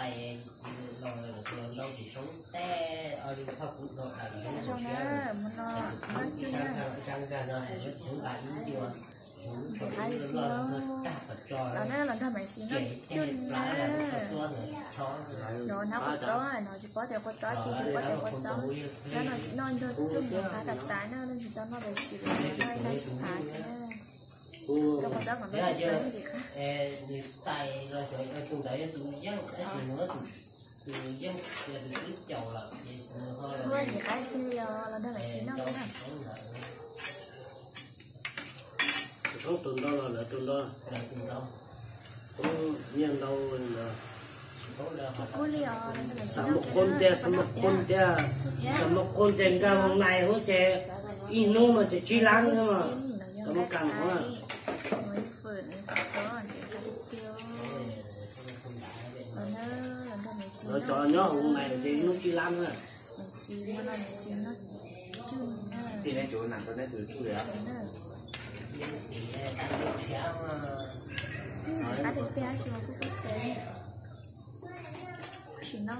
Tais los ntau tsis soob tej, ua li thaj kuv tau tais los zoo na, mus no nyob cwj na. Ntxim qab li tiag. Los na, los nrog Maiv Xis noj cwj na. Nov hnab kua txob no tsis paub tias kua txob tsi, tsis paub tias kua txob. Noj noj nrog cwj mus qab tas tas na, leej twg tau noj tab sis noj ib nrab sib phav xwb na. Rau kua txob kom noj sib phav ntxim qab. Ua ntxim qab tiag li os, los nrog Maiv Xis noj na. Tsis paub tus ntau los lawv tus ntau. Kuv nyiaj ntau li ntawd. Xav muaj qhov tiag, xav muaj qhov tiag, xav muaj qhov tiag nkag loo nais huv ces ib hnub no ces tsib lab na, xav muaj kam no. Lawv cov nyob hauv nais ces ib hnub tsib lab na. Nrog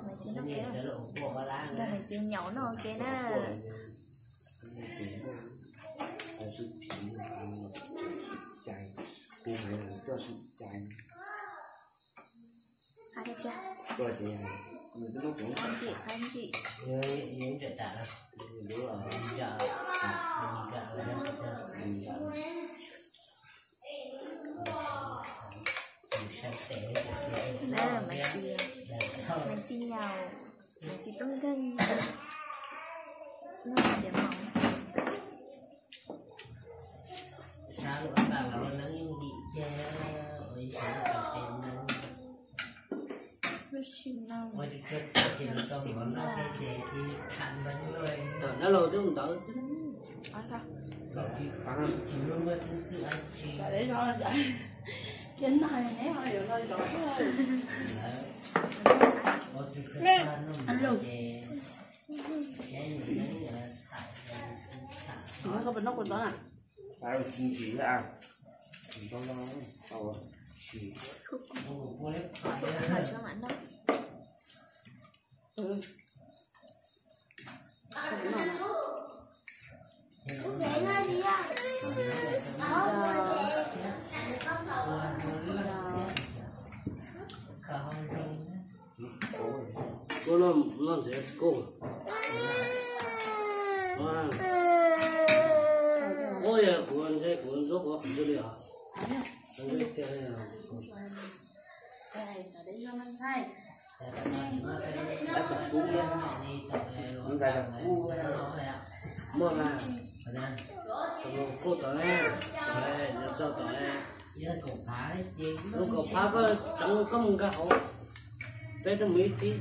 Maiv Xis noj ke, nrog Maiv Xis nyaum noj ke na. Qab tiag tiag. Qab ntsim, qab ntsim. Na, Maiv Xis, Maiv Xis nyaum, Maiv Xis tub nkeeg. Noj tiav maum. Lub sij hawm no, tam dab laug twb ntawd. Kiag no neb ho yuav no zov. Koj puas noj kua txob na? Kuv noj ntxiv kuv. Ua yog kuv ntshe kuv ntxuav kuv qhov twg li os. Muaj mas, kuj tau, txog tau. Lub kaum phav koj tseev koj mus nkag hauv, peb twb mus ib tib.